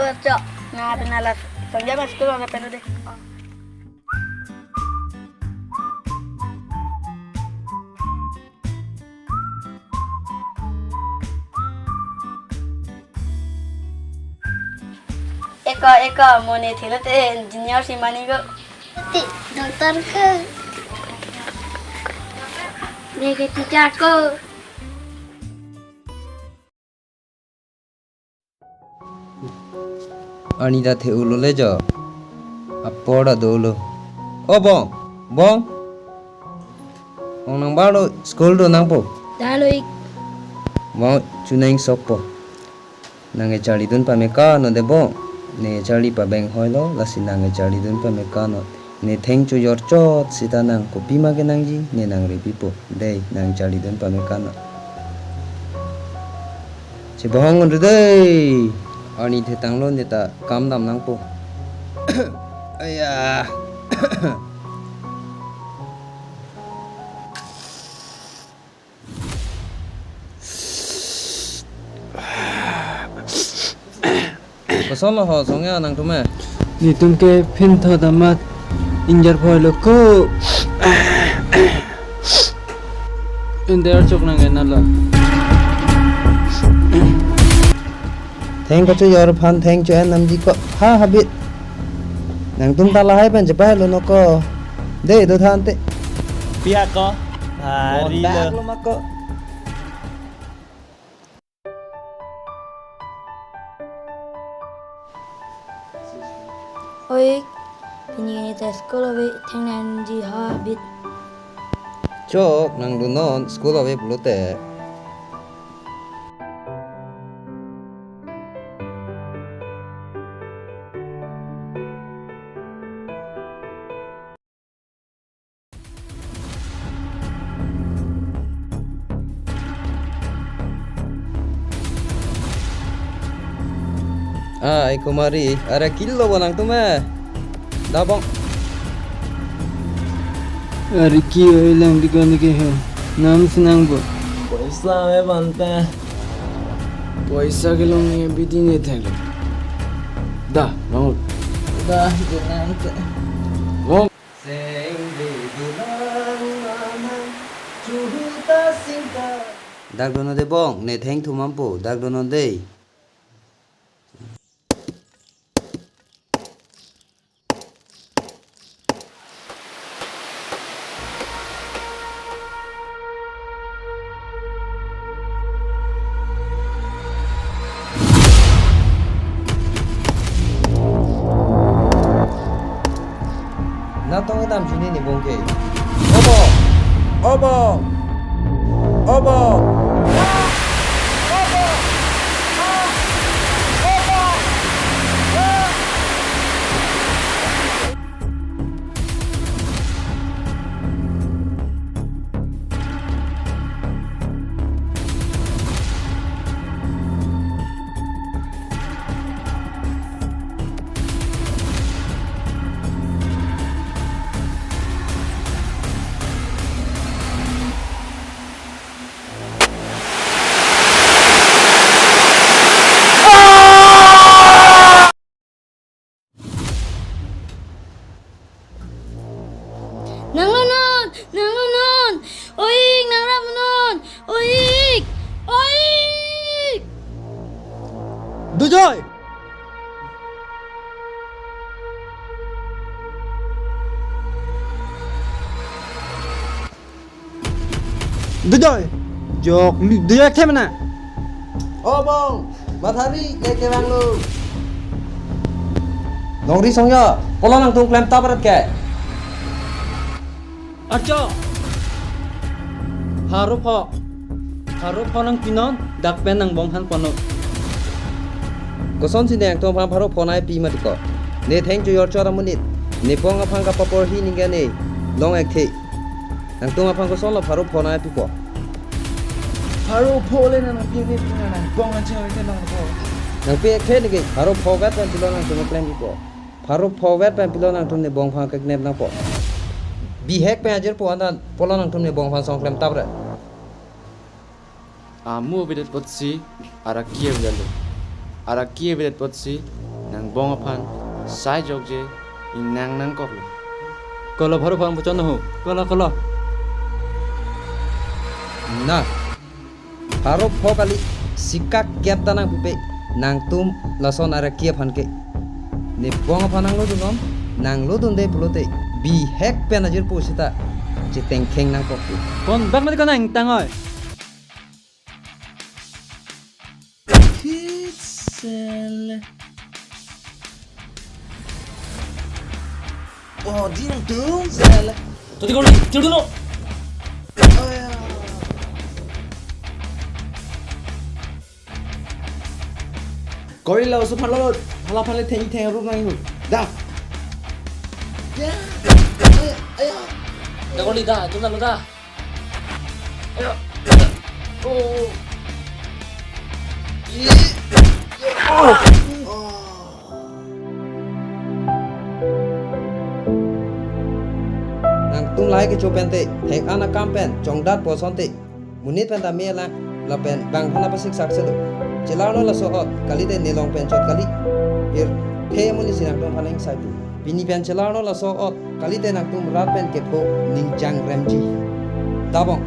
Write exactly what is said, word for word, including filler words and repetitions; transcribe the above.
Cho, na pina la sangja ma school ave pen dei. Eko, eko, mo ne thilo te engineer si mani ko. Ti doctor ko. Ne ke teacher ko. Arni ta the-olo le jo. Apor ta dolo. O Bong, Bong. Ong nang balo school do nangpo. Dalo ik. Bong chuneng sokpo. Nang kecharlidun pame ka non dei Bong. Ne charli pabeng hoilo, lasi nang kecharlidun pame ka non. Ne theng chojor chot sita nang kopima kenangji, ne nang repipo. Dei, nang charlidun pame ka non. Chebohong un dei. Arni thetanglo ne ta kam dam nangpo. Aya. Kosonlo ho songja nangtum eh? Netum ke phin tho damat injar phoilo ko. Injar chok nang enalo. Theng kachojor aphan theng cho-en namji ko. Ha habit. Nangtum ta lahai pen chepahelo no ko. Dei do than te. Pia ko. Hari lo. Kontak lo ma ko. Oi, pini ta school ave thang nangji habit. Chok nang dun non school ave pulote. Ah, ai kumari, are kilo bo nangtum eh. Da Bong. Are ki oi lang di kani ke he. Nam sinang bo. Poisa ave banta. Poisa kelong ne bidi ne thang. Da, nang. Da, de nang te. Bong. Seng de dulang manang chuhuta singta. Dak dono dei Bong, ne theng thumampo, dak dono dei. Natong kedam juni ne Bong ke. O Bong! O Bong! O Bong! Nanglo non, nanglo non. Oik, nangrap non. Oik, oik. Dujoy. Dujoy. Jok, Dujoy the mana? O Bong, mathari ke kevang lo. Longri songja, pulo nangtum klem tap rat ke. Acho. Pharo pho. Pharo pho nangpi non, dak pen nang Bong aphan ponnon. Kosonsi ne nangtum aphan pharo pho nangpi mati ko. Ne theng chojor chot amonit. Ne Bong aphan kapaporhi ningkan ne. Long ek the. Nangtum aphan kosonlo pharo pho nangpipo? Pharo pho le nangpi ne pina nang Bong an chang te nangpo. Nangpi ek the neke pharo pho vet pen pilo nangtum klem pipo. Pharo pho vet pen pilo nangtum ne Bong aphan keknep nangpo. Bihek pen ajirpo anta pulo nangtum ne Bong aphan song klem tap rat. Amu avedet apotsi araki avedetlo. Araki avedet apotsi Nangbong aphan sai jokje ingnang nangkoklo. Kolo pharo phang puchon ho. Kolo, kolo. Na. Pharo pho kali, sikak kep ta nangpipe, nangtum lason araki aphan ke. Nebong aphan nanglodunnon, nanglodunde pulote, bihek pen ajirpo sita, chetengkheng nangkokpo. Kon bak mati kon nangtang oi. Pixel. Oh, di nangtum sel. Tadi kau di, tidur dulu. Oh, ya. Kau ila usap halot, hala pale theng theng rup nang hu. Dah. Ya. Ayo, ayo. Dah kau di dah, tidur dulu dah. Ayo. Oh. Ih. Oh. Nangtum lahai kecho pen te, thek an akam pen chongdat po asonte, monit pen ta me lang, lapen bang aphan apasik sakselo. Chelarlo laso ot, kalite nelong pen chot kali. Pirthe amonit si nangtum aphan ingsai pu. Pini pen chelarlo laso ot, kalite nangtum rat pen kepho ningjang remji. Tabong.